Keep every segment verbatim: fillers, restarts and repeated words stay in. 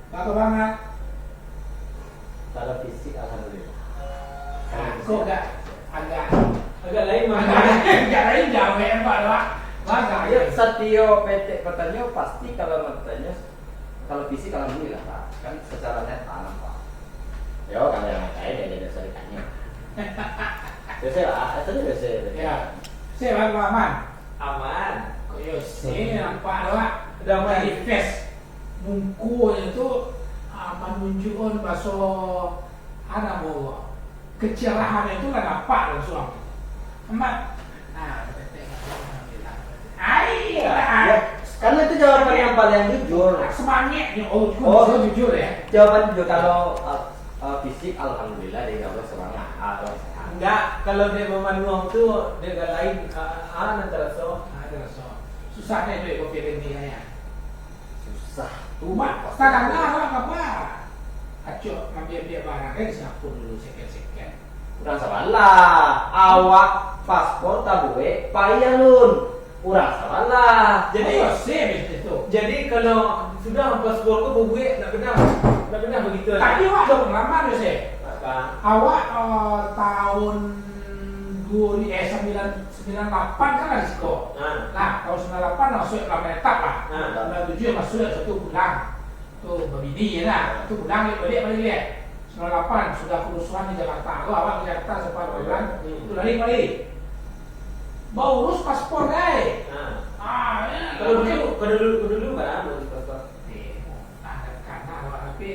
Bagus banget. Kalau fisik, alhamdulillah. Nah, kok agak, agak, agak lain, agak lain, agak lain jawab, Pak, Pak. Bagus. Ya, satiok P T batanyo, pasti kalau batanyo, kalau fisik, alhamdulillah, Pak. Kan secara nyata nampak. Yo, kalau yang lain, ya, biasa ditanya. Biasa lah, itu biasa. Ya. Sehat, Pak Aman? Aman. Kok yo, sih, nampak, Pak. Udah aman. Dari face. Mukonyo tu, ah, manunjuakan baso, ah, namo, kecerahan itu lah nampak langsuang. Amat. Nah, ai, ya, ah. Ya, karena itu jawaban yang paling jujur. Semangatnya, oh, oh, jujur ya. Jawaban jujur kalau, ah, ah, fisik, alhamdulillah, dari Allah semangat, ah, Allah sehat. Enggak, kalau dia mamanuang tu, dia agak lain, ah, ah, nan taraso. Ah, taraso. Susah deh duit kopi ini ya. Susah. Cuma, sadangka awak apa? Acok, ambiak-ambiak barang, eh, di Singapura dulu, second-second. Urang sabalah, awak paspor tabuek pai alun. Urang sabalah. Jadi, ayo, sih, bisnis tu. Jadi, kalau sudah paspor tu babuek, nak pernah, nak pernah begitu, eh? Tapi awak ada pengalaman tu, sih. Apa? Awak, eh, tahun dua ribu, eh, sembilan, sembilan lapan kan lah di siko. Ha. Nah, tahun sembilan lapan masuk lah menetap lah. Ha. Sembilan tujuh masuk satu bulan. Tu, babini je lah. Tu, pulang balik, balik, balik, balik. Sembilan lapan, sudah kerusuhan di Jakarta. Tu, awak ke Jakarta sempat bulan. Hmm. Tu, lari, lari. Baurus paspor, gai. Ha. Ah, ya. Kalau dulu, kalau dulu, kalau dulu, berapa urus paspor? Eh, ah, kanak awak, tapi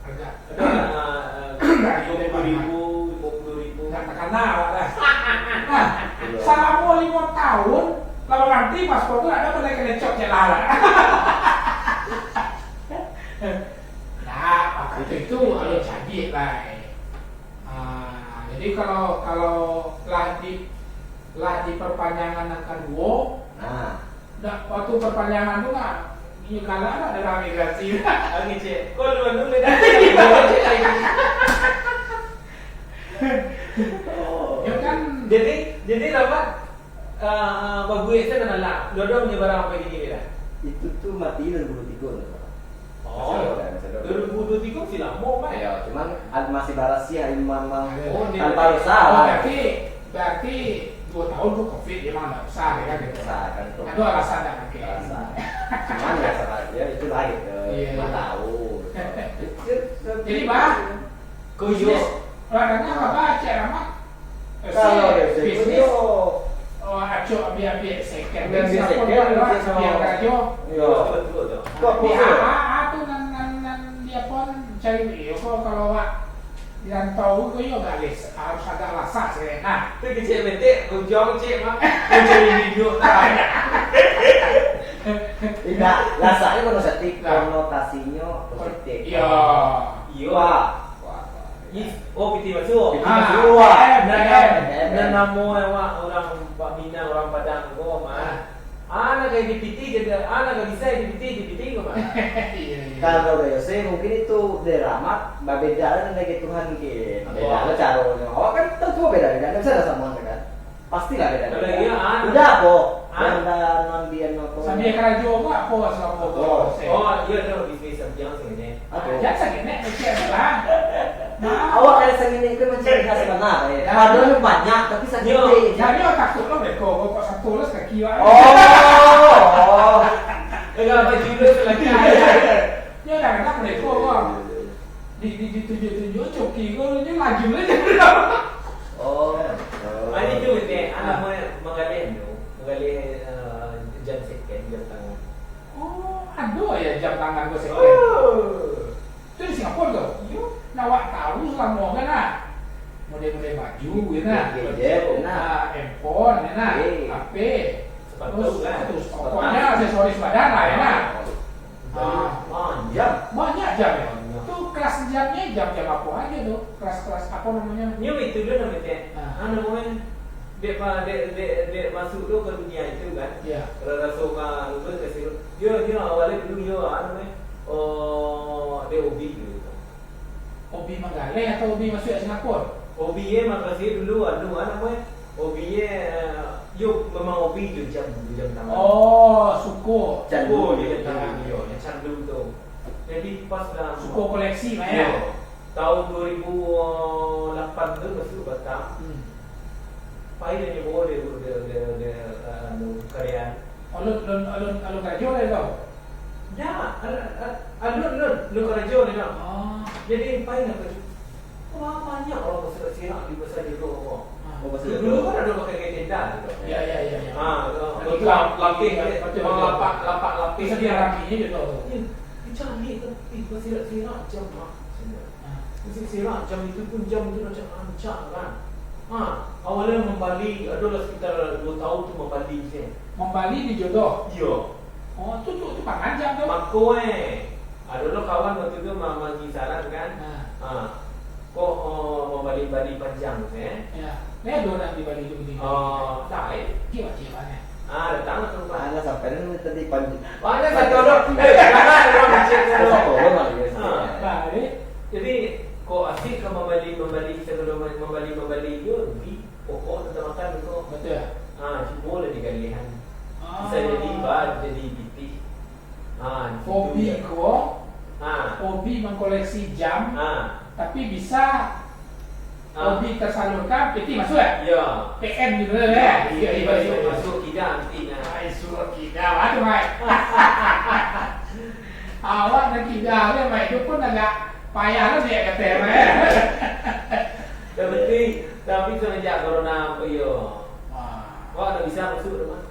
agak. Ada, ah, ah, lima puluh ribu, lima puluh ribu. Nggak takana awak lah. Nah, iya. Salamo limo tahun, lalu nanti paspor tu ada pernah kena cok cek lah. Nah, waktu itu kalau jadi lah. Ah, jadi kalau, kalau lah di, lah di perpanjangan yang kedua, nah. Dak, waktu perpanjangan tu kan, inyo galak dak dalam imigrasi. Lagi cek. Kau dulu, dulu, cek lagi. Oh. Ya kan? Jadi, jadi dapat, ah, babuek tu kan alah. Dodong je barang apa gini lah. Itu tu mati dua ribu dua puluh tiga tu. Oh, dua ribu dua puluh tiga masih lamo, Pak. Ya, cuman ad-, masih barasiah, memang. Oh, tanpa dosa. Oh, berarti, berarti dua tahun tu covid, memang ndak besar, ya kan, gitu. Besar, kan, tuh. Ada alasan ndak mungkin. Alasan. Cuman ya, sama dia, itu lain, eh, iya, lima tahun. Jadi, Bah, bisnis, olahraga apa, Cik Rahmat? Kalau dari situ, bisnis. Oh, acok ambiak-ambiak second. Ambiak-ambiak second, ambiak second. Ambiak karajo. Yo. Betul, betul, betul. Tapi A A A tu nan, nan, nan dia pun cari, iyo, kok kalau awak di rantau tu, yo, agak les-, harus agak lasak sikit. Nah. Tu kecil betik, ujung cik, Mak. Mencari hidup, nah. Indak, lasak ni konotasi-, konotasinyo positif. Iyo. Iyo. Wah. Wah, wah. Ih, oh, piti basuo. Piti basuo. Ah, nah, nah, nah, nah, namo awak urang Minang, urang Padang ko, Mak. Ah. Anak ka di piti, jadi anak ka bisa di piti, di piti ko, Mak. Iya, iya. Kalau dari saya mungkin itu dari rahmat, babeda lah dengan Tuhan mungkin. Apa? Beda lah caronyo. Awak kan tentu beda, kan? Nggak bisa lah sama, kan? Pastilah beda. Kalau iya, anu. Udah, apo? Anu. Yang dah non dia non apo? Sambil karajo apo, apo selama tu? Oh, iya, ada bisnis sambiang sini. Apo? Jangan sakit, Nek, kecil aja lah. Nah. Awak dari sangini itu mencari khas mana, ya? Ya. Padahal banyak, tapi sakit. Yo. Jadi, takut lo, beko, kok satu lo sekaki, wak. Oh, oh. Enggak, baju lo selagi. Yo, dah, dah, beko, kok. Di, di, ditunjuk-tunjuk, coki ko, nyo laju aja. Oh. Ah, itu, Nek, anak mau manggaleh tu, manggaleh, eh, jam second, jam tangan. Oh, ado ya jam tangan ko second. Oh. Tu di Singapura tu? Iyo. Nah, awak tahu selama kan, ah. Model-model baju, ya, nah. Gadget, nah. Ah, handphone, ya, nah. Eh. H P. Sepatu, terus, kan? Terus, sepatu. Pokoknya aksesoris badan lah, ya, nah. Ah. Banyak. Banyak jam, ya? Banyak. Tu kelas jamnya jam-jam apa aja tu? Kelas-kelas apa namanya? Nyo itu dulu namanya. Ah. Ah, namanya, dek pa-, dek, dek, dek masuk tu ke dunia itu kan. Ya. Kalau masuk ke, ke situ. Yo, yo, awalnya dulu yo, anu, eh, oh, dek hobi dulu. Hobi manggaleh atau hobi masuk Singapura? Hobi, eh, makasih dulu, anu, anu, eh. Hobi, eh, yo, memang hobi tu jam, jam tangan. Oh, suko. Suko je jam tangan, yo, yang candu tu. Jadi pas lah. Suko koleksi mah, yo. Tahun dua ribu lapan tu masuak Batam. Hmm. Pai lah nyo bawa dek, dek, dek, dek, anu, karya. Alun, alun, alun, alun karajo lai tu? Ndak, al-, al-, alun, alun, alun karajo lai tu. Oh. Jadi pai lah karajo. Wah, banyak urang basirak-sirak di Pasar Jodoh ko. Ah. Oh, Pasar Jodoh. Dulu kan ado pakai tenda tu. Ya, ya, ya, ya. Ah, betul. Lap-, lapih, betul, betul. Lapak, lapak lapih. Pasar Jodoh. Yo, dicari tapi basirak-sirak jam, Mak. Ah. Basirak-sirak jam itu pun jam tu rancak-rancak kan. Ha, awalnyo mambali, adolah sekitar duo tahun tu mambali se. Mambali di Jodoh? Iyo. Oh, tu, tu, tu panjang tu. Mako, eh, ado lo kawan waktu tu ma-, magi saran kan. Ha. Ha. Kok, oh, mambali-bali panjang se? Ya. Ni ado nak dibali tu ni. Oh, tak, eh. Kiwa-kiwa ni. Ah, datang lah tu, Pak. Alah, sampai dah tadi panjang. Alah, satu orang. Eh, jangan orang kecil tu. Satu orang lah, ya. Ha. Nah, jadi, jadi, kok asik ka mambali, mambali, sagalo ma-, mambali, mambali tu, di pokok tentang makan tu. Betul. Ha, cubo lah digalihan. Ah. Bisa jadi ba-, jadi pitih. Ha, di situ. Hobi ya. Ko, ha. Hobi mangkoleksi jam, ha. Tapi bisa ha. Hobi tersalurkan, pitih masuak? Yo. P M gitu ya? Yo, iyo, iyo, masuak, iyo. Masuak kida pitih nah. Ai, surut kida, batua, Mai. Awak nan kida tu, Mai, tu pun agak payah lah dia kata, Mai. Yang penting, tapi semenjak corona, iyo. Wah. Awak dah bisa masuak tu, Mai.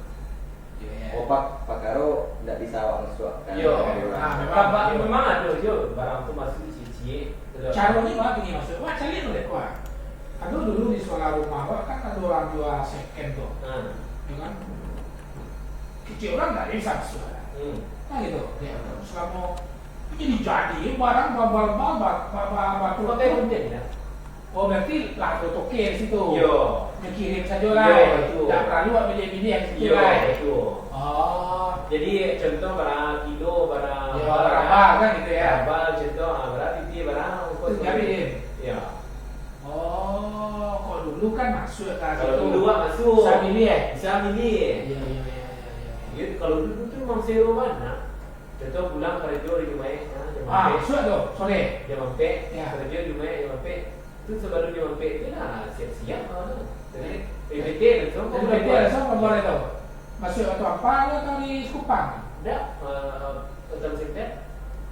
Iyo, yo. Oh, pak-, pakaro ndak bisa awak masuak ka. Iyo. Nah, memang, memang ado juo barang tu masuak ciek-ciek. Caronyo baa tu masuak? Wah, caliak tu dek wah. Ado dulu di sabalah rumah wak kan ado urang jua second tu. Ha. Yo kan? Kecek urang ndak bisa masuak. Hmm. Nah, gitu. Yo, selamo jadi-jadi barang babal-babal, ba-, ba-, ba-, Pakai gunting, yo? Oh, berarti lah ado toke di situ. Yo. Nyo kirim sajo lah. Yo, betul. Ndak paralu awak miliah-miliah di situ, yo, kan? Betul. Oh. Jadi, contoh bara kilo, bara, yo, bara bal kan gitu, yo? Bara bal, contoh, ah, bara pitih, bara, ungkot. Itu dikirim? Yo. Oh, kok dulu kan masuak ka situ. Kalau dulu, ah, masuak. Bisa miliah? Bisa miliah. Yo, yo, yo, yo, yo. Yo, kalau dulu tu memang sero bana. Contoh pulang karajo di Jumaik, ha, jam ampek. Ah, masuak tu, sore. Jam ampek, yo. Karajo di Jumaik jam ampek. Tu sabalun jam ampek tu lah siap-siap, ha, tu. Jadi, eh, P T langsung. Jadi, P T langsung, apa boleh tu? Masuak Batu Ampang atau di Sekupang? Ndak, eh, Batam Center.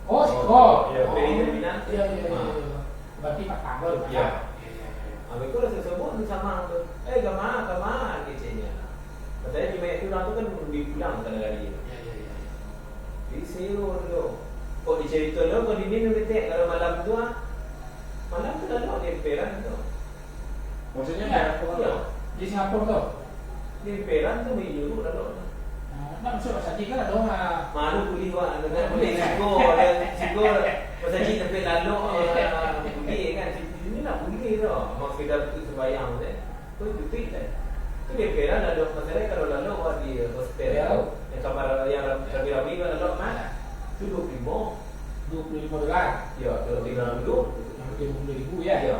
Oh, siko. Yo, P D terminal. Yo, yo, yo, yo. Berarti patang tu. Yo. Yo, yo, yo. Abis tu lah sebut tu samo tu. "Eh, kama, kama," keceknyo. Masalahnya Jumaik tu urang tu kan bi pulang ka nagari tu. Yo, yo, yo, yo. Jadi sero tu. Kok dicarito lo, kok dinin tu ketek, kalau malam tu, ah. Malam tu lalu di emperan tu. Maksudnyo di Singapura tu? Di Singapura tu. Di emperan tu, main juruk lalu. Ah, nak masuk masajik kan ado, ah. Malu pulih, wak. Nak pulih siko, ada siko. Masajik sampai lalu, ah, pulih kan. Sini lah pulih tu. Mau sekedar tu sembahyang tu. Tu cuti kan. Tu di emperan lalu, masalahnya kalau lalu awak di hostel tu, yang kamar yang ram-, rami-rami tu lalu kan. Tu dua puluh lima. Dua puluh lima dolar? Ya, kalau tiga puluh. Yang lima puluh ribu, ya? Ya.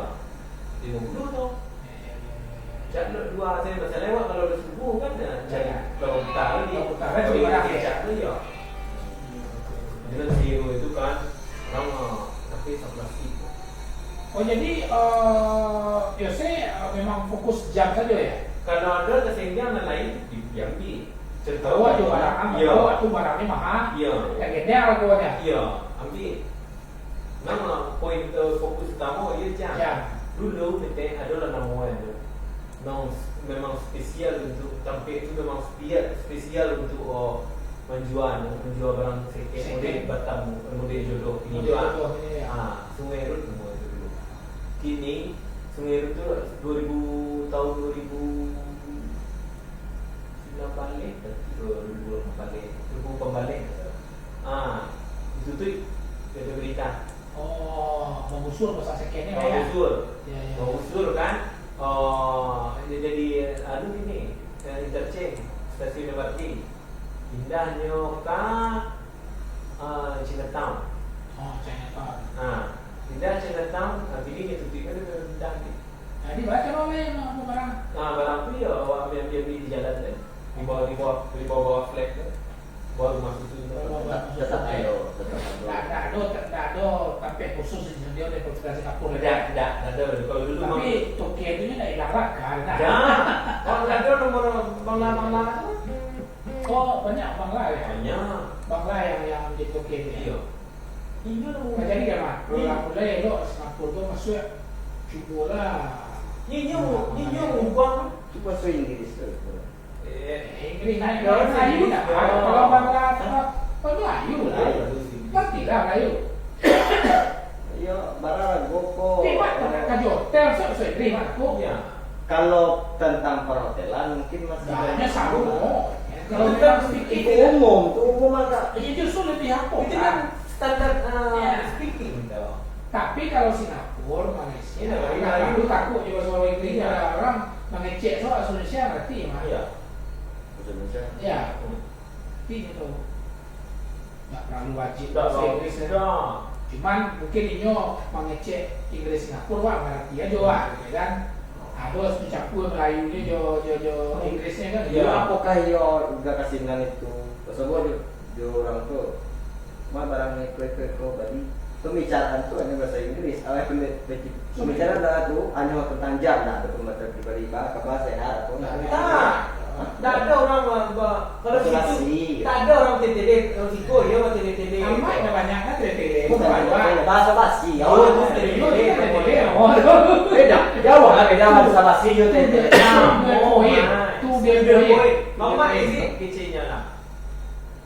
Lima puluh tu. Ya, ya, ya, ya, ya. Cak dua, saya masalah awak kalau dah subuh kan, ya, cari kalau kita ni, kalau kita kan, kalau cari kita barang, ya? Cak tu, ya. Dengan sero itu kan, orang, ah, tapi sebelas ribu. Oh, jadi, eh, Yose, eh, memang fokus jam saja, ya? Kalau ada kesenggangan lain, di-, diambil. Contoh, awak tu barang, yo. Awak tu barangnya mahal. Yo. Yang gede harganya. Yo, ambil. Nama poin, eh, fokus utama, yo, jam. Jam. Dulu, mete, adalah nama orang tu. Memang, memang spesial untuk, tampek tu memang spesial, spesial untuk, oh, manjua, manjua barang second, second. Model Batam, model Jodoh. Model Jodoh ni, ya. Ha, Sungai Rut nama itu dulu. Kini, Sungai Rut tu dua ribu, tahun dua ribu sembilan baleh, berarti dua ribu lapan baleh, dua ribu lapan baleh. Ha, ditutup, ada berita. Oh, mangusur pasal second ni, ya? Mangusur. Ya, ya, ya. Mangusur kan, oh, dia jadi, anu ini, eh, interchange, stasiun M R T. Pindahnyo ka, ah, Chinatown. Oh, Chinatown. Ha, pindah Chinatown, ha, bini dia tutup kan dia pindah ni. Jadi, baco lo lai, mau apa barang? Ha, barang tu ya, awak ambil-ambil beli di jalan tu. Di bawah, di bawah, di bawah-bawah flag tu. Bawah rumah susun tu. Bawah-bawah rumah susun. Tetap, tetap ado, tetap ado. Tak, tak ado. Tak, tak ado tampek khusus di Singapura, di Singapura. Tidak, tidak, tidak ado. Kalau dulu tapi mah Tokyo tu nyo nak ilang raka, dah. Ya. Kalau tidak ado nomor bangla-bangla tu. Oh, banyak bangla, ya? Banyak. Bangla yang, yang di Tokyo tu, ya? Iya. Inyo lah. Nah, jadi, ya, Mat, kalau lah mulai elok Singapura tu masuk, cubolah. Inyo, inyo ubah. Tu bahasa Inggris tu. Eh, Inggris nak, kalau Melayu nak, kalau bangla, kalau Melayu lah. Iya, iya, iya. Ngerti lah Melayu. Iyo, barang goko. Tapi, Mat, nak kerja hotel, so, so Inggris, Mat, aku. Iya. Kalau tentang perhotelan, mungkin masih banyak. Banyak sama. Kalau tentang speaking, itu umum, itu umum agak. Iya, justru lebih apa, itu kan standar, eh, speaking, gitu. Tapi kalau Singapura, Malaysia, iya, Melayu, Melayu. Aku takut juga soal Inggris, iya, ada orang mengecek soal Indonesia, ngerti, Mat? Iya. Bahasa Indonesia. Ya. Hmm. Tapi gitu. Nggak terlalu wajib bahasa Inggris, ya. Cuman mungkin inyo mangecek Inggris Singapura, wah, mangarati ajo, wah, gitu kan. Ado campur Melayu ni jo, jo, jo Inggrisnya kan. Ya. Apakah iyo juga kasinan itu? Sebab jo, jo urang tu, mah barang iko, iko, iko, bali. Pembicaraan tu hanyo bahasa Inggris. Awak pembi-, pembi-, pembicaraan dah tu hanyo tentang jam, nah, tu pembicaraan pribadi, bah, kabar sehat atau enggak. Tak. Hah? Tak ada orang ba-, ba-, kalau situ, tak ada orang tele-tele, kalau situ, ya, orang tele-tele. Amat dah banyak kan tele-tele. Bukan, bukan. Bahasa basi. Oh, itu tele-tele. Beda. Jauh lah beda bahasa basi jo tele-tele. Nah, oh, poin. Nah. Tu dia poin. Mama, is it kecilnya lah?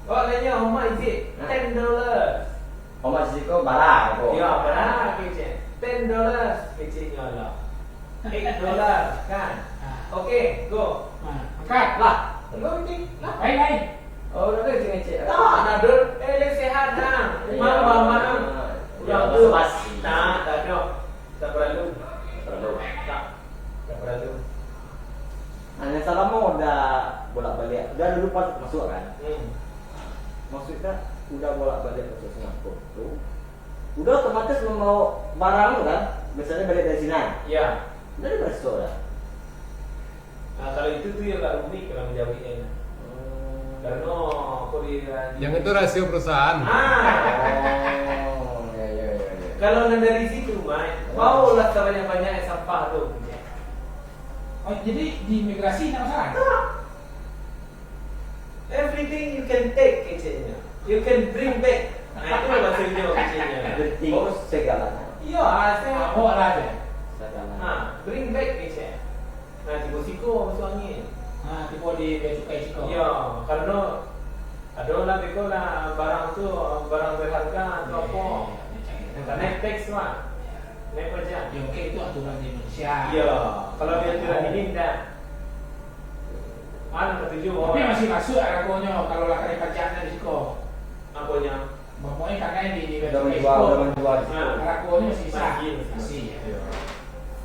Awak tanya, how much is it? Hah? Ten dollars. How much is it ko? Bara ko? Ya, bara kecil. Ten dollars kecilnya lah. Eight dollars, kan? Ah. Okay, go. Ah, angkat. Lah, belum ni. Lah. Lain, lain. Oh, udah kecil-kecil. Tak, nak dul-, eh, dia sehat, nah. Iya. Mama, mama. Ah, udah tu. Basa-basi. Tak, tak ada. Tak perlu. Tak perlu. Tak, tak perlu. Nah, yang salamo udah bolak-balik, udah dulu pas masuk kan? Hmm. Maksudnya, udah bolak-balik masuk Singapura tu, udah otomatis membawa barang tu kan? Biasanya balik dari Cina. Iya. Udah dibaso dah. Nah, kalau itu tu yang agak rumit kalau menjawabnya. Hmm. Karena apa dia, dia Yang itu rahasia perusahaan. Ah. Oh, ya, ya, ya, ya. Kalau nan dari situ, Mai, oh, bawalah sebanyak-banyak sampah tu. Oh, jadi di imigrasi ndak masalah? Tak. Everything you can take, keceknya. You can bring back. Nah, itu bahasa India keceknya. Berarti, oh, segala. Iya, saya. Apa lah dia? Segala. Ha, bring back, kecek. Nah, tibo siko masuk angin. Ha, tibo di bea cukai siko. Iya, karena ado lah beko lah barang tu, barang berharga atau apa. Iya, iya, iya. Karena teks mah. Iya. Naik pajak. Ya, oke, itu aturan di Indonesia. Iya, kalau di aturan ini ndak. Mana katuju? Tapi masih masuk aragonyo kalau lah kena pajaknya di siko. Aponyo? Pokoknyo kadai di, di Udah bea cukai menjual, siko. Udah menjual di situ. Nah. Aragonyo masih bisa. Masih, masih. Masih, ya. Iya.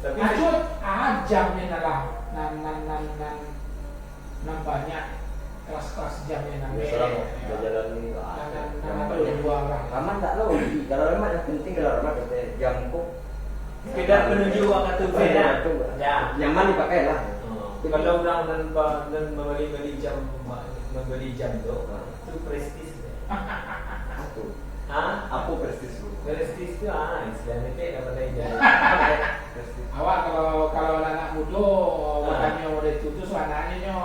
Tapi Acut, ah, jamnya nan lah, nan, nan, nan, nan, nan banyak kelas-kelas jamnya nan. Ya, beda, salah, ya. Bajalan ni, ah, nan, nan, yang nan banyak. Dua orang. Aman tak lo? Kalau lemak yang penting, kalau lemak, jam kok. Sekedar penunjuk waktu, sekedar. Ya. Nyaman dipakai lah. Hmm. Kalau orang nan ba-, nan membeli-beli jam, membeli jam tu, hmm, tu prestis dia. Apa? Ha? Apa prestis tu? Prestis tu, ah, istilah nenek dah pandai je. Prestis. Awak kalau, kalau anak muda, ah, batanyo model tu, tu suanaknyo nyo.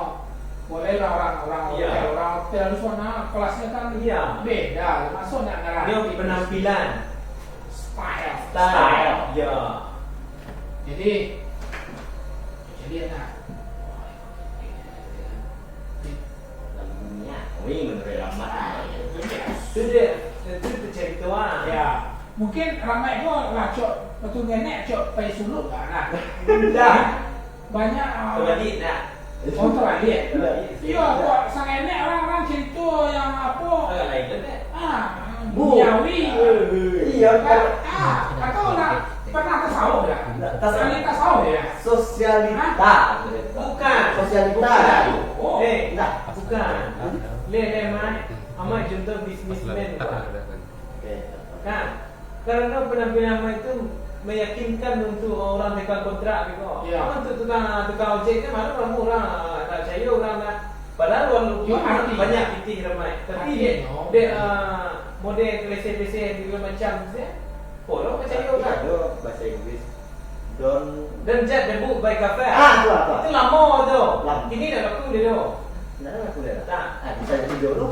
Boleh lah orang, orang, iya, hotel, orang hotel tu suanak kelasnya kan, iya, beda. Masuk nak ngarang. Dia penampilan. Style. Style. Style. Ya. Jadi, jadi anak. Wih, menurut Rahmat. Itu dia, itu tu cerita, ah. Ya. Mungkin Rahmat ko lah cok, betul nenek cok pai suluk lah, nah. Dah. Banyak, ah. Terbalik, nah. Oh, terbalik. Terbalik. Iya, kok sangenek orang-orang cerita yang apa? Agak lain, kan, eh? Ah, bu. Duniawi. Iya, kan? Ah, atau nak pernah tasawuf ya? Nggak, tasawuf. Ahli tasawuf ya? Sosialita. Hah? Bukan. Sosialita. Bukan. Oh. Eh, nggak. Bukan. Le, le, Mai. Amai contoh bisnismen. Oke. Kan? Karena penampilan Amai tu meyakinkan untuk orang tukang kontrak gitu. Ya. Apa untuk tukang, tukang ojek kan malu lah orang, ah, tak percaya orang lah. Padahal orang lupa banyak pitih ramai. Tapi dia, dia, ah, Model kelese-kelese segala macam tu, ya. Orang percaya. Tapi kan? Ado bahasa Inggris. Don't. Don't judge the book by cover. Ah, tu lah, tu lah. Itu lamo tu. Lamo. Kini dah laku dah tu. Ndak laku dah. Tak. Ah, bisa jadi dulu.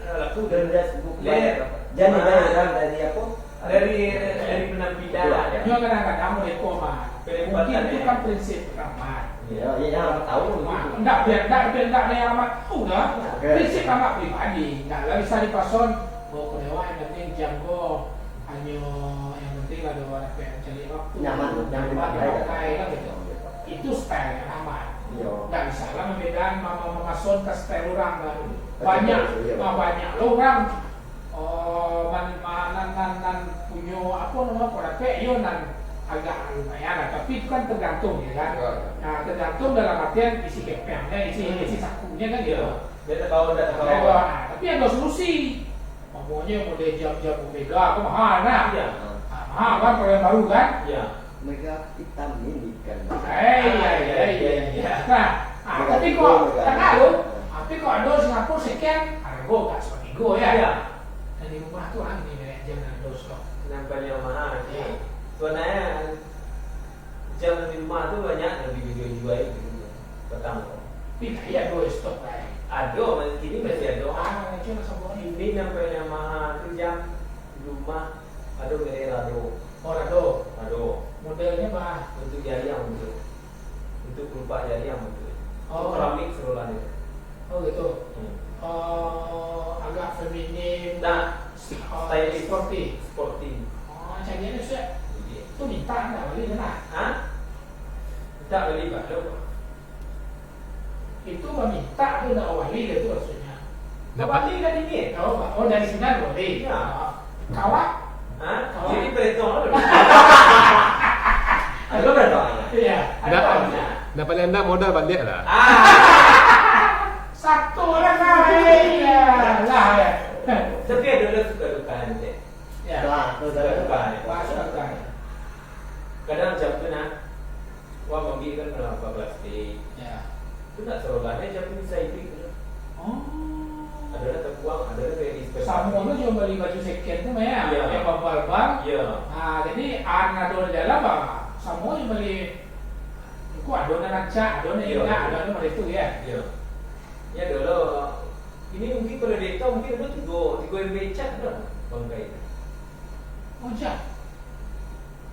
Dah laku dah. Don't judge book by cover. Jangan nilai orang dari apa? Dari, dari penampilan. Betul lah, ya. Nyo kadang-kadang mereka mah. Mungkin itu kan prinsip Rahmat. Iya, iya, yang Rahmat tahu. Nah, begitu. Ndak, biar ndak, biar ndak ada yang Rahmat tahu dah. Oke. Prinsip Rahmat pribadi, ndak lah bisa dipason. Bawa ke dewan, yang penting jam go, hanyo yang penting lah ada orang yang cari waktu. Nyaman, nyaman dipakai lah gitu. Itu style Rahmat. Iya. Ndak bisa lah membedakan, mama-, mamason ke style orang lah. Betul, betul, iya. Banyak, ah, banyak lah orang. Oh, man-, ma-, nan, nan, nan punyo, apo namo, kodapek, iyo nan agak lumayan lah. Tapi itu kan tergantung, ya kan? Ya. Nah, tergantung dalam artian isi kepengnyo, isi, hmm, isi sakunyo kan gitu. Ya. Dia tak tahu, tak tahu. Nah, tapi ada solusi. Umpamanya model jam-jam Omega, kan mahal, nah. Iya. Ah, mahal kan, kalau yang baru kan? Iya. Omega vitamin ikan. Eh, iya, iya, iya, iya. Nah, ah, tapi kok, Omega. Tapi kok ada Singapura sekian, harga agak sepertiga, ya? Iya. Dan di rumah tu, ah, ni, jam nan ada stok. Nan paling mahal, iya. Sebenarnya, jam di rumah tu banyak nan dijual-jual gitu. Petang tu. Tapi lah, iya, ada stok, kan? Ada, kini masih ada. Ah, macam mana sambung ni? Ini nan paling mahal tu jam di rumah, ada merek Rado. Oh, Rado. Rado. Modelnya apa? Untuk jari yang bentuk. Untuk kelopak jari yang bentuk. Oh. Keramik sebelah dia. Oh, gitu. Hmm. Oh, agak feminin. Nah, oh, stylish. Sporty. Sporty. Oh, cari aja, Ustaz. Iya. Tu minta ndak bali sana? Hah? Minta bali baru. Itu meminta tu ndak wali dia tu maksudnya. Ndak bali dari ni? Oh, ba-, oh, dari sinan bali. Iya. Kawak? Hah? Kawak. Jadi berhitung dulu. Ada berhitung? Iya, ada. Ndak, ndak paling ndak modal baliak lah. Ah. Satu lah, nah, iya lah, ya. Tapi ada lah suka duka nanti. Ya. Suka duka ni. Suka duka ni. Kadang macam tu nah. Wah, mambiak kan, ah, plastik. Ya. Tu nak sarolah, eh, macam tu bisa hidup tu. Oh. Ada lah terbuang, ada lah kayak dispenser. Samo tu jual bali baju second tu mah, ya? Ya. Yang babal-bal. Ya. Ah, jadi, an ado di dalam, ah, samo jual bali. Kok ado nan rancak, ado nan indak, ado nan model tu, ya? Ya. Ya, dulu. Ini mungkin kalau dihitung, mungkin ada tiga, tiga ember cat dah bangkai. Oh, jam?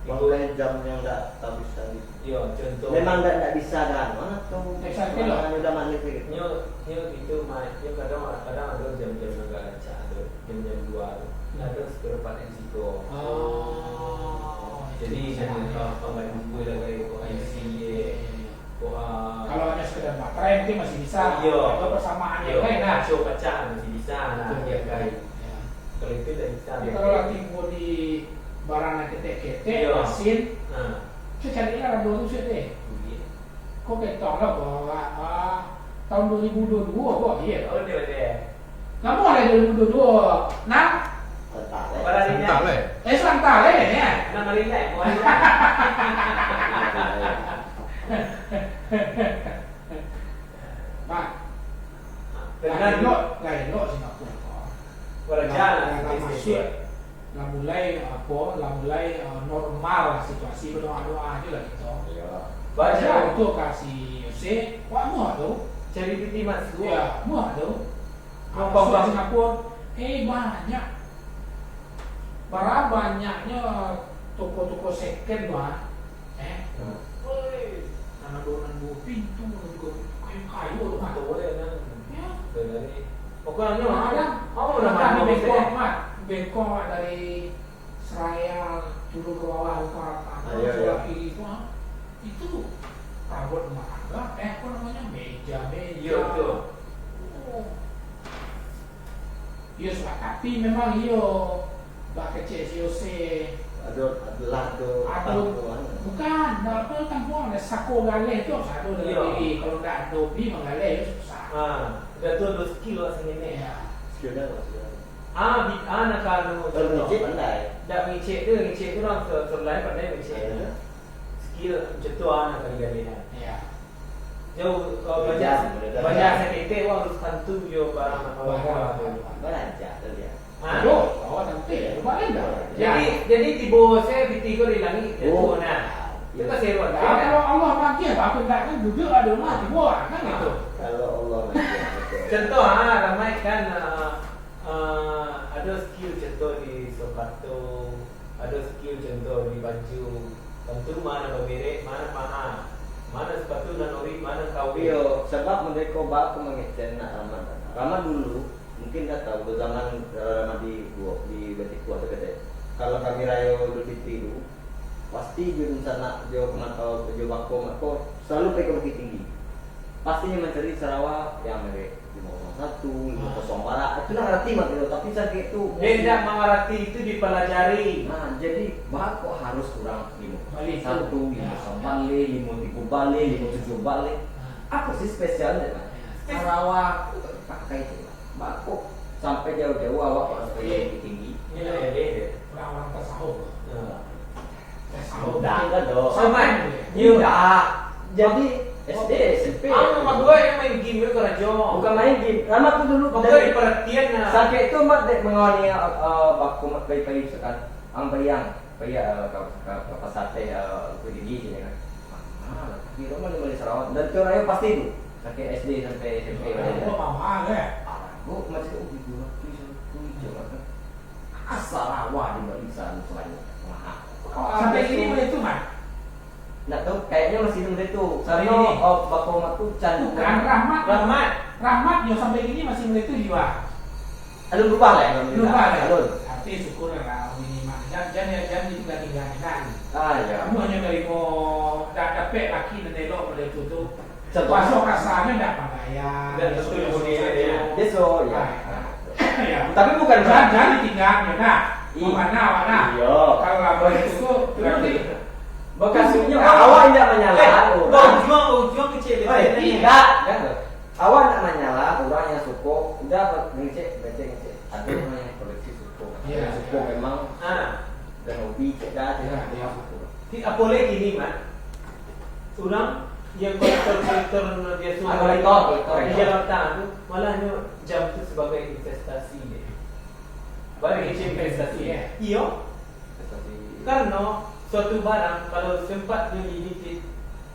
Bangkai jam yang ndak tahu bisa di-, yo, contoh. Memang ndak, ndak bisa dah, mana tu? Ndak bisa, mana lah. Udah manis gitu. Nyo, nyo gitu, Mat. Nyo kadang, kadang ada jam-jam yang agak rancak tu, jam-jam dua tu. Hmm. Ada seperempat M C ko. Oh. Jadi, itu misalnya, ah, pangkat dua lah, kayak ko I C, iya, iya, iya. Ko, ah, kalau hanya sekedar baterai mungkin masih bisa. Iya. Atau persamaan yang lain lah. Kaco pacah masih bisa lah, iya, kan. Ya. Kalau itu tak bisa. Tapi kalau lah tibo di barang yang ketek-ketek, iya, masin, ha, tu carilah Rado tu, Ustaz, deh. Iya. Kau ketong lah, bawa, ah, tahun dua ribu dua puluh dua, kau, iya. Oh, dia, dia. Lamo lah dua ribu dua puluh dua. Nah. Serentak, eh. Serentak, eh. Eh, serentak, eh, ya. Nak maringai, mau maringai. Mak. Lah elok, lah elok Singapura ko. Lah, lah, lah masuk, lah mulai, apo, lah mulai, eh, normal lah situasi, berdoa-doa aja lah gitu. Iya. Baca. Baca tu ka si Yose, wah, muah tu. Cari piti masuk. Ya, muah tu. Masuk Singapura, eh, banyak. Bara banyaknyo toko-toko second tu, ah. Eh? Hmm. Woi, nan ado nan duo pintu, nan tigo pintu, kayo-kayo tu, Mat. Betul, ya, kan? Ya. Betul, dari, pokoknya, nah, kan? Apa nama di Bengkok, Mat? Bengkok, Mat, dari Seraya turun ke bawah, Mat. Ah, iya, iya. Sebelah kiri tu, ah. Itu, perabot rumah tangga, eh, apa namanya, meja-meja. Iya, betul. Oh. Iyo, suah, tapi memang iyo, bak kecek si Yose. Ado, ado lah, ado, ado tampuan. Bukan, ndak ado tampuan, ado sako galeh tu harus ado dalam diri. Iyo. Kalau ndak ado bi manggaleh, iyo susah. Ah, udah tu ado skill lah sanggenek. Iya. Skill dah, skill dah. Ah, bi-, ah, nak anu, contoh. Kalau ngecek pandai. Ndak ngecek tu, ngecek tu lah, se-, sebelah pandai ngecek. Iya. Skill, contoh, ah, nak kali-kali, kan. Iya. Jauh, kalau banyak, banyak saketek, wah, harus tantu jo barang, barang. Barancak tu dia. Ha? Yo, Jadi, jadi tibo se pitih ko di langik, jatuh, nah. Itu kan seru, kan? Kalau Allah panggil, bapak ndak kan duduk ada rumah, tibo, kan gitu. Kalau Allah panggil, betul. Contoh, ha, ramai kan, eh, eh, ada skill contoh di sepatu, ada skill contoh di baju. Tantu ma nan bamerek, ma nan maha, ma nan sepatu nan ori, ma nan K W. Iyo, sabab mereka bako mangecek nak Rahmat. Rahmat dulu, mungkin ndak tahu, zaman, eh, Rahmat di, di Batikuah tu, kato, kalau kami rayo Idul Fitri tu, pasti jo dunsanak, jo kamantau, jo bako, mako, selalu pai ka Bukittinggi. Pasti nyo mancari sarawa yang merek limo kosong satu, limo kosong parak. Itu lah arti mah gitu. Tapi sakik tu. Dia tidak mengerti, itu dipelajari. Nah, jadi bako harus kurang limo kosong satu, limo kosong baleh, limo tigo baleh, limo tujuh baleh. Apa sih spesialnya, Pak? Sarawa tu pakai tu, Pak. Bako sampai jauh-jauh awak pakai tinggi. Ini lah ya, dia. Orang-orang tasawuf. Ya. Tasawuf. Dah, dah, doh. Sama. Dah. Jadi, S D, S M P. Ah, nama gua yang main game itu karajo. Bukan main game. Lama tu dulu. Bukan dari perhatian lah. Sampai tu, Mat, dek mengawani, eh, eh, baku, Mat, pai-pai sekarang. Ang bayang. Pai, eh, ka, ka, ka pasar teh, eh, Bukittinggi sini kan. Mahal, tapi rumah ni bali sarawa. Dan tu raya pasti tu. Sampai S D, sampai S M P. Mahal, mahal, eh? Mahal. Gua macam tu, oh, gitu, tu, tu, tu, tu, tu. Sarawa di Bali selalu mahal. Sampai kini boleh tu, Mat? Ndak tahu, kayaknya masih boleh tu. Karena, oh, bako Mat tu can. Bukan, Rahmat. Rahmat. Rahmat, yo, sampai kini masih boleh tu jua. Alun berubah lah, alun. Berubah lah. Alun. Tapi syukur lah, minimal. Jan, jan, jan ditinggal-tinggal kan. Ah, ya. Kamu hanya dari ko, dah dapek laki nan elok model tu, tu. Contoh. Baso kasarnyo ndak bagaya. Ndak betul, betul, betul. Biaso, ya. Ah, ya. Tapi bukan jan, berarti jan ditinggal, nah. Iya. Mana awak, nah? Iya. Kalau lama itu tu, terus di. Maksudnya, awak indak manyala, eh, orang. Baujuang, baujuang kecil. Eh, indak, kan? Awak nak manyala urang yang suko, udah, ngecek, ngecek, ngecek. Ada urang yang koleksi suko. Iya, suko iya. Memang. Ah. Dan hobi cek dah, cek dah, suko. Ti, apo lai kini, Mat? Urang yang kolektor-kolektor biaso. Ah, kolektor, kolektor, di Jakarta tu, malah nyo jam tu sebagai investasi deh. Bagi investasi, eh? Iyo. Investasi. Karena suatu barang, kalau sempat nyo limited,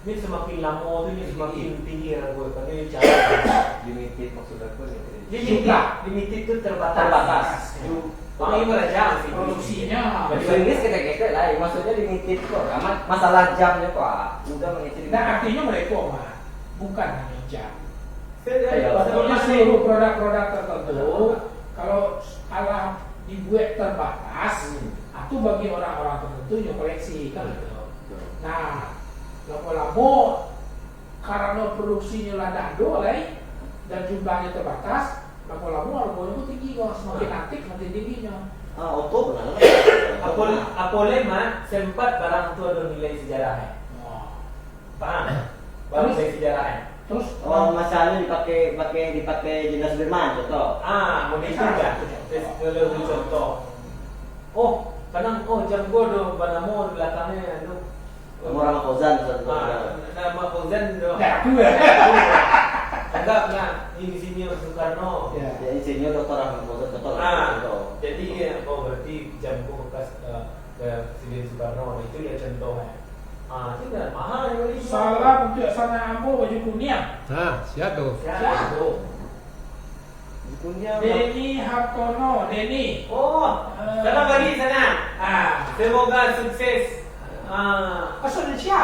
nyo semakin lamo tu, nyo semakin tinggi hargo, karena nyo jarang. Limited maksud apa, limited? Limited, jumlah. Limited tu terbatas. Terbatas. Ju-, orang yang belajar sih. Produksinya. Bahasa Inggris ketek-ketek lah, maksudnya limited tu, ma-, masalah jamnya tu, ah, udah mengecil. Dan artinya mereka, Mat, bukan hanya jam. Iya. Pokoknya seluruh produk-produk tertentu, kalau alah dibuat terbatas, hmm, itu bagi orang-orang tertentu yang koleksi, kan gitu. Betul. Nah, lamo-lamo, karena produksinya lah dak ado lai, dan jumlahnya terbatas, lamo-lamo harganya pun tinggi kok, semakin antik semakin tingginya. Ah, oto pernah lah. Apo, apo lai, Mat, sempat barang tu ado nilai sejarah, eh? Wah. Paham? Baru dari sejarah, eh. Terus? Oh, masalah dipakai, pakai, dipakai Jenderal Sudirman, contoh. Ah, model itu kan. Terus kalau contoh. Oh, kadang, oh, jam gua do banamo di belakangnya, anu. Nama Ramad Fauzan, contoh. Ah, nama Fauzan do. Dah aku lah. Anggaplah, Insinyur Soekarno. Ya. Ya, Insinyur Doktor Ramad Fauzan, contoh. Ah, contoh. Jadi, oh, berarti jam gua bekas, eh, Presiden Soekarno. Itu ya contoh, eh. Ah, tu dah mahal juga ni. Salam untuk sanak ambo baju kuniang. Ha, sia tu? Sia tu? Baju kuniang. Denny Hartono, Denny. Oh, ah, salam bagi sanak. Ah. Semoga sukses. Ah. Asal dari sia?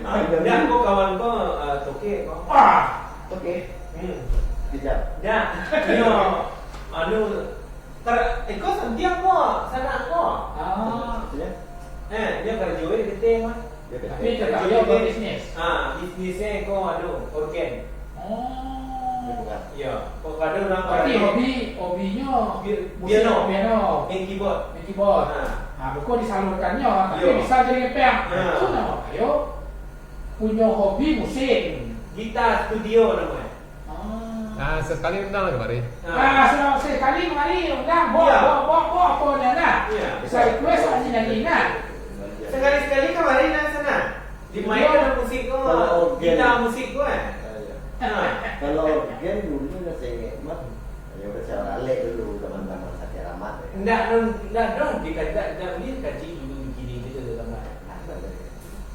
Ah, dah, kau kawan kau, ah, toke kau. Ah. Toke. Hmm. Kejap. Dah. Yo. Anu, Ter-, iko santiang ko, sanak ko. Ah. Maksudnya? Eh, dia kerja di T M mah. Tapi tetap dia berbisnis. Ah, bisnisnya ko anu, organ. Oh. Dia bukan. Iya, kok ada orang. Berarti hobi, hobinya bi-, musik, piano. Piano. Main keyboard. Main keyboard. Ah. Ah, bukan disalurkannya, tapi bisa jadi ngepeng. Ah. Itu nama ayo punya hobi musik. Gitar studio namanya. Ah. Ah, sekali undang lah kamari. Ah, sudah sekali kamari undang, bo, bo, bo, bo, apa dia nak? Iya. Bisa request lagi, lagi nak. Sekali-sekali kamari nak sana. Dimainkan musik tu. Kalau organ. Gitar musik tu, eh. Ah, iya. Ah. Kalau organ dulu lah saya ingat, Mat. Ayo, Kita cari alek dulu teman-teman sakit amat ya. Ndak, ndak, ndak, ndak, dikaji, ndak, ndak, dikaji dulu begini gitu, teman.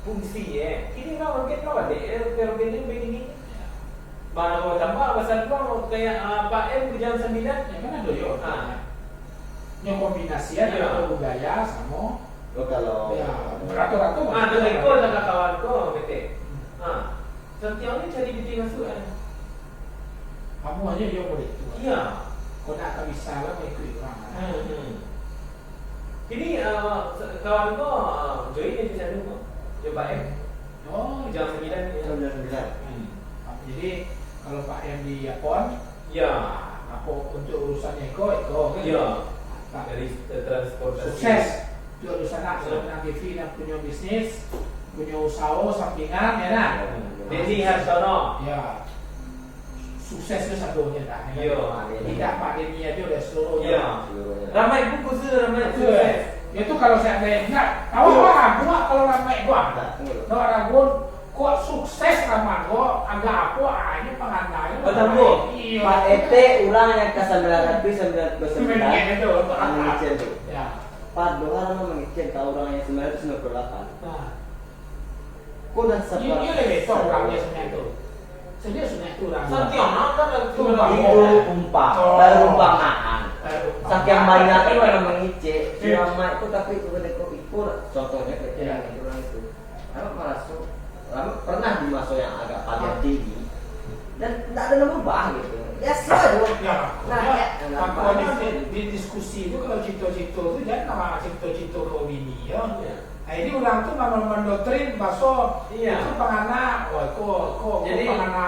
Fungsi, eh. Ini orang mungkin kau balik, eh, fenomena begini. Mana mau tambah pasal uang kayak, ah, Pak M ke jam sembilan? Ya kan ada yo. Ah. Nyo kombinasian Iya. Atau budaya sama Lo kalau ya rato-rato Ah, tu rekor lah kawan kau, kata. Ah. Santiang ni cari bibit masuk kan. Kamu aja yo boleh tu. Iya. Kau nak tak bisa lah mengikuti orang. Hmm. Ini uh, kawan kau uh, join di sana kau. Coba eh. Oh, Jam sembilan ya. Jam sembilan. Hmm. Jadi kalau Pak M di Yapon, Ya. Apa untuk urusan eko, eko kan? Ya. Tak. Dari eh, transportasi. Sukses. Untuk urusan nak, kalau nak T V dan punya bisnis, punya usaha sampingan, ya nak? Hmm. Denny Harsono. Ya. Sukses tu satunya dah. Iya. Tidak Pak Denny aja udah seluruhnya. Ya. Seluruhnya. Ramai buku tu ramai Betul. sukses. Itu kalau saya ada nak, awak lah buat kalau ramai buat. Nah, tunggu dulu. Nak ragun, kok sukses ramai kok, agak apa aja pangandai. Betul, Bu. Iya. Pak Etek urang yang ka sembilan ratus sembilan puluh sembilan. Mengecil tu. Mengecil tu. Ya. Padohal mah mangecek ka urang yang sembilan ratus sembilan puluh lapan. Nah. Ko nan Iyo, iyo leh betul urang dia sebenarnya tu. Sebenarnya sebenarnya tu urang. Santiang nak kan Sumpah. Itu umpah, Oh. perumpamaan. Perumpamaan. Sakiang banyaknya urang mangecek, si Ramai tu tapi itu kan iko, iko lah. Contohnya kayak urang itu. Ramai maraso, Ramai pernah di masa yang agak paling tinggi dan tidak ada nambah gitu. Biasa aja. Ya, Nah, ya, ya, aku aja di, di diskusi tu kalau cito-cito tu jangan nama cito-cito kau bini ya. Ya. Nah, ini urang tu memang mendoktrin baso Iya. Itu pangana, wah ko ko Jadi- pangana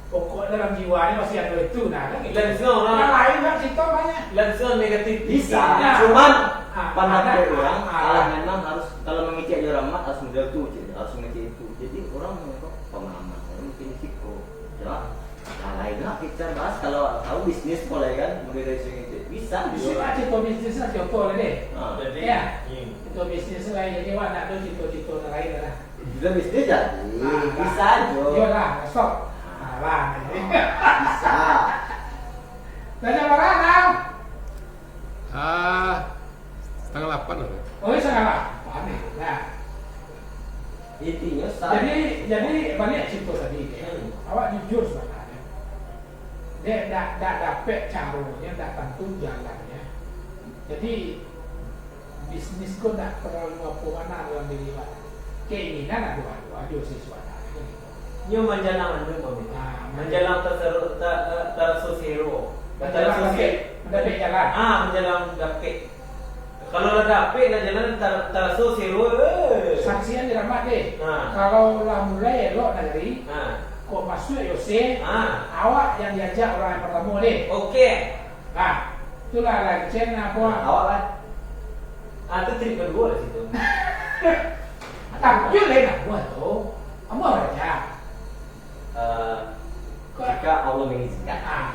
pokok dalam jiwa ni masih ada itu nah kan gitu. Dan semua orang Yang lain kan cito banyak. Langsung negatif. Bisa, Nah. cuman Ah, pandang ada. dari orang Ah. kalau memang harus kalau mengecek dia Ramai harus model tu je, harus mengecek itu. Jadi orang mengecek pemahaman, orang mungkin risiko. Ya, yang lain lah kita bahas kalau tahu bisnis mulai kan, mulai dari sini itu bisa Di juga. sini cito bisnis lah cito lah deh. Ah. Jadi, Ya. hmm. Cito bisnis lain jadi wah nak tu cito-cito lain lah. Bisa bisnis jadi, Ah, bisa lah. aja. Iyalah, besok. Nah, lah. Bisa. Dah jam berapa now? Ah, setengah lapan lah. Oh, ini setengah lapan nih. Nah, Intinya sa- jadi jadi balik cerita tadi dia. Awak jujur sebenarnya. Dia dak dak dapek caranya, dak tentu jalannya. Jadi bisnis ko dak terlalu apa mana dalam diri awak. Keinginan ado ado aja sih sebenarnya. Nyo manjalang anu mami. Ah, Manjalang tasaru ta ta- tarasosero. Manjalang dapek, dapek jalan. Ah, manjalang dapek. Kalau lah dapek lah jalan tar tarasosero. Eh. Saksian diramat deh. Nah. Kalau lah mulai elok nagari, Ah. kok masuk Yose, Ah. awak yang diajak orang yang pertama deh. Oke. Nah, itulah lah kecil nak apa. Awak lah. Ah, tu trip kedua lah situ. Tapi lain apa tu? Apa raja? Eh, jika Allah mengizinkan. Ah,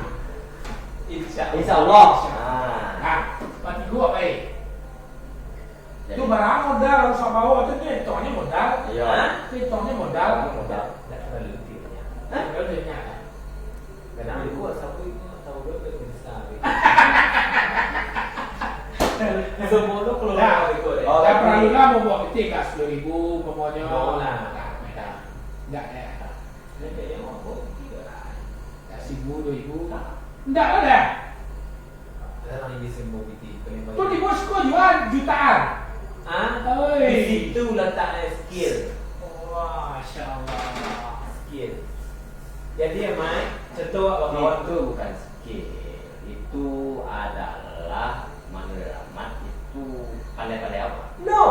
Insya Insya Allah. Ah. nah, berarti gua baik. Jadi, Tu barang modal harus bawa tu ni, hitungnya modal. Iya. Hah? Hitungnya modal. Modal. Tak terlalu detailnya. Hah? Kalau dia nyala. Kenapa gua sapu itu tahu gua tak bisa. Semua tu kalau Nah. tahu itu deh. Oh, Tak tapi- perlu lah mau bawa peti kat sepuluh ribu, pokoknya. Mau lah. Tak, tak. Tak, ya. Ini kayaknya mau bawa tiga lah. Tak seribu, dua ribu. Tak ada dah. Jarang ini semua piti paling Tu di Moskow jual jutaan. Ah, Oi. Di situ letaknya skill. Wah, Masya Allah. Skill. Jadi ya, Mai, contoh awak kawan Itu bukan skill. Itu adalah menurut Rahmat itu pandai-pandai apa? No.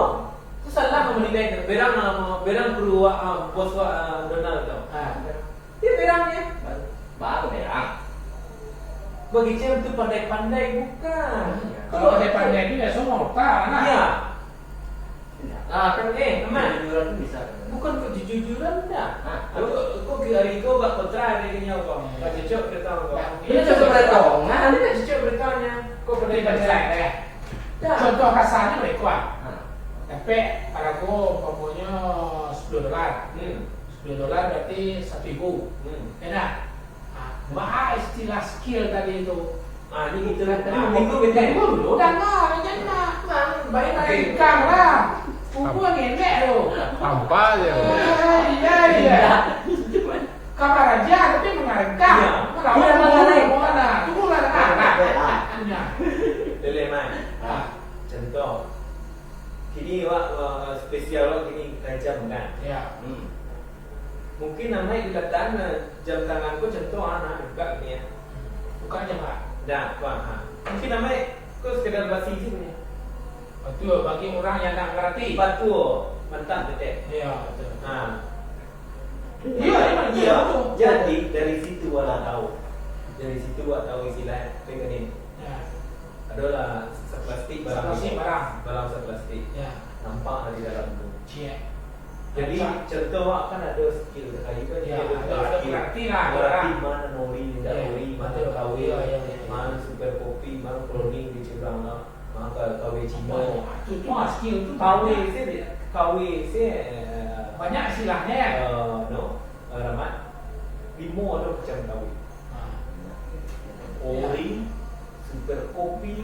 Tu salah kamu nilai tu. Berang nama, berang kru ah, bos wa ah, Donald tu. Ah. Dia berang ya. Baru berang. Bagi cewek tu pandai-pandai bukan. Kalau pandai-pandai ni biasa mortal lah. Iya. Ah, kan eh, Amat. Kejujuran tu bisa. Bukan kok jujur-jujuran dah. Hah? Aku aku ke hari kau bak kontra dia kena kau. Kau cocok berita kau. Nah, Dia itu cocok berita. berita. Dia cocok beritanya. Kau pernah Dia baca? percaya, eh. Dah. Contoh kasarnya mereka. Hah? Dapat harago umpamanya sepuluh dolar. Hmm. Sepuluh dolar berarti satu ribu. Hmm. Ya nah? Ha, baa istilah skill tadi tu. Ah, ni kita. Ah, minggu betul. Minggu dulu, dah lah, jangan nak. Mang, baik nak ikan lah. Kubur ngelek tu. Hampa je. Eh, iya, iya. Kamar aja, tapi mengarengkang. Iya. Mana orang tunggu, mana? Tunggu lah, nak. Iya. Boleh, Mai. Ah. Contoh. Kini awak, eh, spesial awak kini tajam, kan? Iya. Hmm. Mungkin amai dikatakan, eh, jam tangan ko contoh, ah, nah, buka gini, ya. Buka jam, Pak. Nah, wah, ha. Mungkin amai ko sekedar basi je punya. Betul, bagi orang yang nak ngerti. Batua, mantap, betul. Iya, betul. Ha. Iya, emang iya, betul. Jadi, dari situ awak tahu. Dari situ awak tahu istilah teknik. Ya. Adolah saplastik barang. Saplastik barang. Barang saplastik. Ya. Nampak lah di dalam tu. Ciek. Jadi, contoh awak kan ado skill, kayu kan. Ya, ado, ado skill. Berarti lah, berarti barang. Mana ori, indak ori, mana kawin, mana super kopi, mana cloning di Cibrang lah, mana kawin Cino. Banyak. Itu, itu banyak. Kawin sih, kawin sih, eh, banyak istilahnya, ya? Eh, no, eh, Rahmat. Limo ado macam kawin. Ha. Ori, super kopi.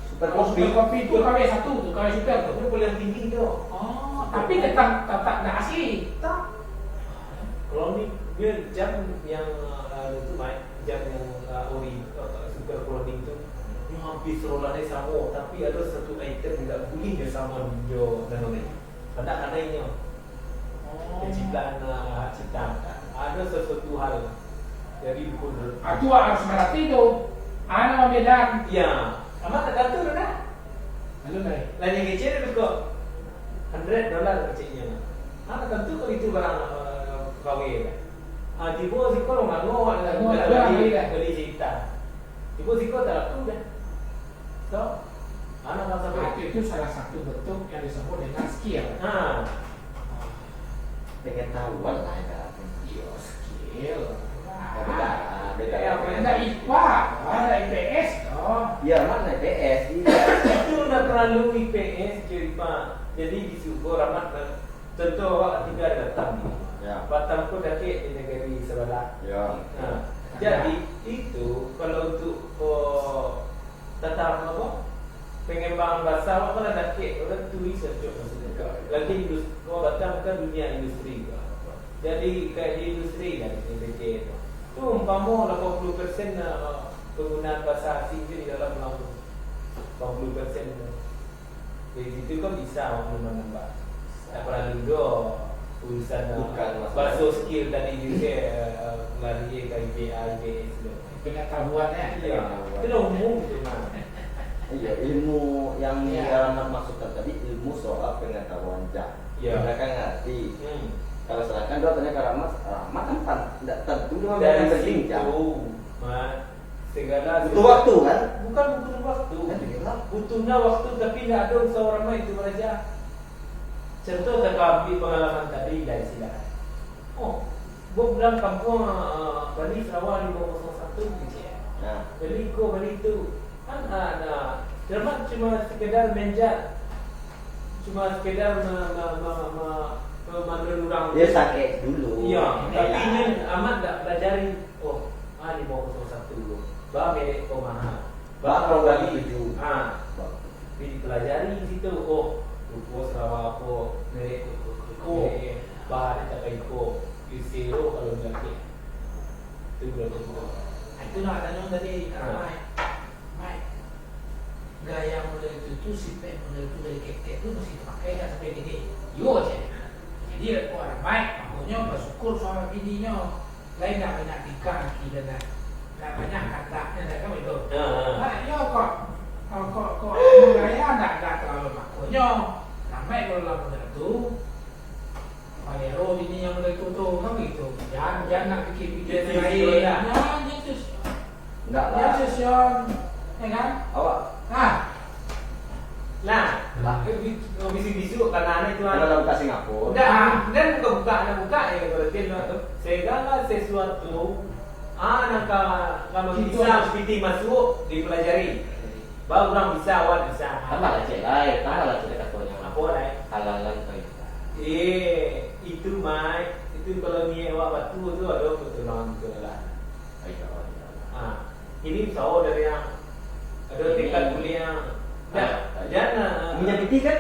Super kopi. Super kopi tu kawin satu tu, kawin super tu. Itu paling tinggi tu. Oh, tapi tetap, tetap ndak asli. Tak. Kalau ni, dia jam yang, uh, itu, Mai, jam yang, uh, ori, uh, super cloning tu, dia hampir serolah dia sama, tapi ada satu item tidak boleh dia sama jo nano ni. Anak-anak inyo. Oh. Keciptaan, ah, ciptaan. Ada sesuatu hal. Jadi, bukan. Ah, tu harus berarti tu. Anak mambedan. Ya. Amat tak tahu tu dah. Lalu, lain. Lain yang kecil tu kok. Hundred dollar kecilnya. Anak tentu kalau itu barang, eh, kawin. Ah, tiba siko lo ngangok, ngangok, beli, beli cerita. Tiba siko tak laku dah. So, anak bangsa. Ah, itu, itu salah satu bentuk yang disebut dengan skill. Ha. Pengetahuan lah, ya. Iyo, skill. Ya, beda, beda. Ya, beda I P A, ada I P S, oh. Ya, mana I P S, iya. Itu ndak perlu I P S, je, I P A. Jadi, di suku Rahmat, contoh awak tinggal di Batam ni. Ya. Batam pun dakek di negeri sebelah. Ya. Ha. Jadi, itu kalau untuk, oh, tata apa, pengembangan basa awak kan dakek, orang tui sajo maksudnya. Ya, ya. Lagi indus-, awak Batam kan dunia industri. Jadi, kayak di industri lah, di industri tu. Tu umpamo lapan puluh persen, eh, penggunaan bahasa asing tu di dalam lamun lapan puluh persen tu. Dari situ kan bisa orang menambah. Tak perlu doh urusan, eh, bukan masalah baso itu. Skill tadi juga, eh, lari ke I P A, I P S tu. Pengetahuan, eh? Iya. Pengetahuan. Itu lah umum tu, Mak. Iya, ilmu yang, iya, Rahmat maksudkan tadi, ilmu soal pengetahuan je. Iya. Mereka ngerti. Hmm. Kalau sedangkan dia tanya ke Rahmat, Rahmat kan pan-, ndak tentu dia dari memberikan situ, je. Mat, segala butuh sesuatu waktu, kan? Bukan butuh waktu. Kan begitu lah. Butuhnya waktu, tapi ndak ada usaha orang main itu belajar. Contoh, kita ambil pengalaman tadi dari sila. Oh, buat pulang kampung, ah, bali sarawa limo kosong satu gitu ya. Nah. Bali iko, bali itu. Kan, ah, nah, Rahmat cuma sekedar menjat. Cuma sekedar me-, me-, me-, me-, me-, manurun urang. Dia sakit dulu. Iya, tapi ini amat ndak pelajari. Oh, ah, limo kosong satu. Ba merek ko mahal. Ba kalau bali tujuh. Ah. Ba. Tapi dipelajari di situ. Oh, rupo sarawa ko, merek ko, ko, ko, ko, merek, bahan tak kayak ko. Di zero kalau dipakai. Itu bulan kedua. Itulah, tanyo tadi, ah, Mai. Mai. Gaya model itu tu, sipek model itu dari ketek tu masih terpakai tak sampai gede. Yo, cek. Jadi, kok ada Mai, makonyo bersyukur sama bininyo. Lain dah banyak tingkah laki dan dah, dah banyak kataknya dah kan itu. Ha, ha. Nah, yo kok, kok, kok, kok gaya ndak, ndak terlalu makonyo. Ramai kalau lah model tu. Palero bini yang model tu, tu, kan begitu. Jangan, jangan nak fikir-fikir yang lain. Dia serius lah. Nah, gitu. Enggak lah. Dia serius, ya kan? Awak. Ah. Nah, lah, eh, bi-, oh, bisu-bisu karena anak itu, ah. Kalau buka Singapura. Enggak, ah, dan buka-buka, anak buka, ya, kalau dia bilang tu. Segala sesuatu, ah, nak ka-, kalau bisa, piti masuk, dipelajari. Baru orang bisa, awak bisa. Tambahlah cek lai, tambahlah cek katonyo. Apa lai? Halalan toyibah. Eh, itu, Mai. Itu kalau niat awak batu tu, ada pertolongan-pertolongan. Insya Allah, insya Allah. Ha. Ini usaha dari yang Jadi kan,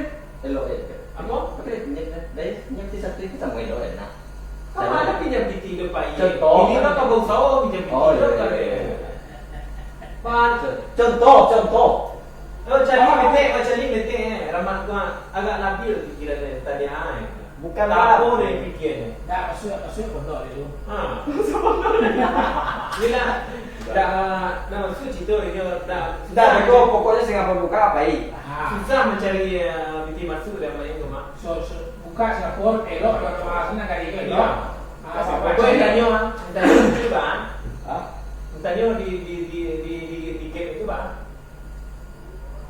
elok aja. Apo? Tapi dia pinjam, dari pinjam ti satu itu samo elok aja, nah. Kan ado pinjam piti tu, Pak. Contoh. Ini mah kau usaho pinjam piti. Oh, tu iya, kan. Iya, iya. Pan. Contoh, contoh. Oh, cari metek, oh, cari metek, eh. Ramah tu, ah, agak labil pikiran dia tadi, ah, eh. Bukan lah. Apo dia pikir ni? Ndak, maksud, maksud pondok dia tu. Ha. Maksud pondok dia. Yelah. Ndak, ndak maksud cerita dia, ndak. Ndak, beko, pokoknya Singapura buka, baik. Ha. Susah mencari, eh, pintu masuk dan lain tu, Mak. So, so, buka Singapura, elok, kalau bahasa nak kali ke, elok. Iya. Ah, Singapura. Kau tanyo, ah, tanyo dulu, Bang. Hah? Tanyo di, di, di, di, di, di gate itu, Bang.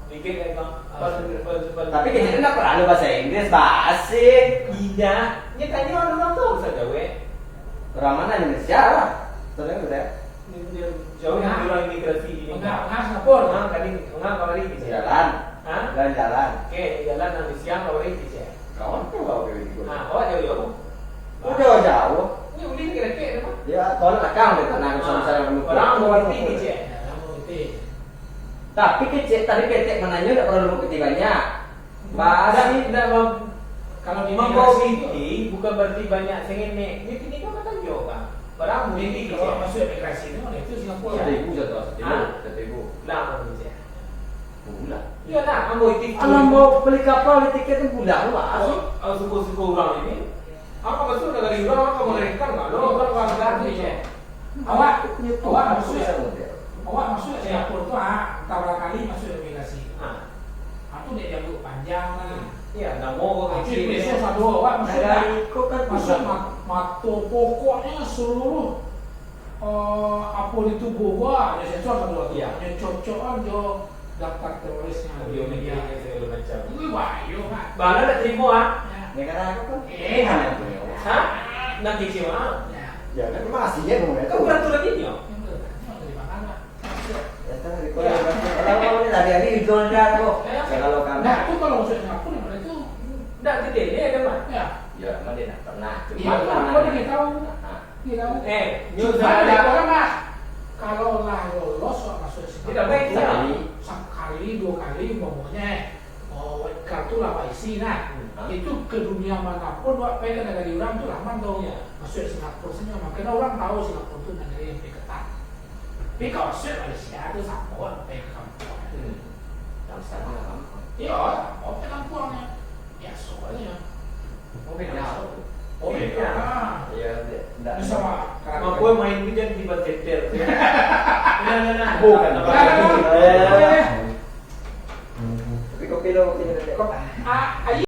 Dikit kan, Bang. Pas, pas, pas. Tapi kecek tu ndak paralu bahasa Inggris, Bang. Asik. Indak. Nyo tanyo urang tu sajo, weh. Urang mano, Indonesia lah. Saudara, saudara. Jauah urang imigrasi ini. Enggak, enggak, Singapura. Enggak, tadi, enggak, kamari kecek. Jalan. Hah? Jalan-jalan. Oke, jalan nang di siang kamari kecek. Kawan tu lah, oke, oke. Ah, awak jauah-jauah. Oh, jauah-jauah. Ni ulih ni dekat-dekat tu, Bang. Ya, tolak lah, Kang, dia tanah besar-besar yang penuh. Orang mau putih kecek. Orang mau putih. Tapi kecek tadi ketek mananyo ndak paralu bukti banyak. Basi. Ndak, ndak mem-, kalau di migrasi itu, mambukti bukan berarti banyak sangenek. Dia kini kan batanyo, Bang. Barang bukti kecek. Kalau masuk migrasi tu, itu Singapura. Satu ribu satu, satu ribu, hah? Satu ribu. Lah, Bang, kecek. Bulan. Iyolah, ambo itu. Alah, mau beli kapal, beli tiket tu bulan, Bang. Oh, ah, suku-suku urang ini. Apa maksud dari urang, apa mereka enggak? Lo, urang warga ni, ya. Awak, awak maksud, awak maksud Singapura tu, ah, antah barangkali maksud imigrasi. Ah. Ah, tu dia jago panjang lah. Iya, namo kau kecil, ya. Maksud, awak maksud, maksud mat-, mato pokoknya seluruh, eh, apo di tubuh gua, ya, sensor satu lagi. Iya. Yang cocok kan, jo daftar terorisnya. Biometrik segala macam. Wih, wah, iyo, Pak. Bala dak terima, ah. Ya. Negara aku kan. Eh, hah? Nak kecil, ah? Ya. Ya, kan masih ya, Bang, ya. Kan peraturan ini, ya? Itu, itu dari mana, Pak? Ya, kan, di Korea, Bang. Kalau, kalau ini tadi, ini hidronya, kok. Ya. Ya, kalau kami. Nah, itu kalau maksudnya aku, itu. Ndak gede, ya, kan, Pak? Ya. Ya, emang dia ndak pernah. Iya, Bang, mana dia tahu? Ah. Iya, kan? Eh, cuma nyo lah, kalau lah lolos, wak masuk S M A, tidak baik tu, sekali. Sakali, dua kali, umpamanya, eh, oh, kartu lah wak isi, nah. Hmm. Itu ke dunia manapun, wak pai ka nagari urang tu lah aman tau. Iya. Masuk Singapura sajo aman. Karena urang tahu Singapura tu nagari yang paling ketat. Tapi kalau masuk Malaysia tu samo, wak pai ka kampuang. Hmm. Yang sana lah kampuang. Iya, wak pai kampuang, ya. Biaso aja. Oh, beda. Oh, beda. Ah. Iya, ndak. Itu sama. Mampu main tu jangan di bar center. Nah, nah, nah. Bukan. Nah, nah, nah. Eh. Tapi kopi lo, kopi lo. Ah, ayo.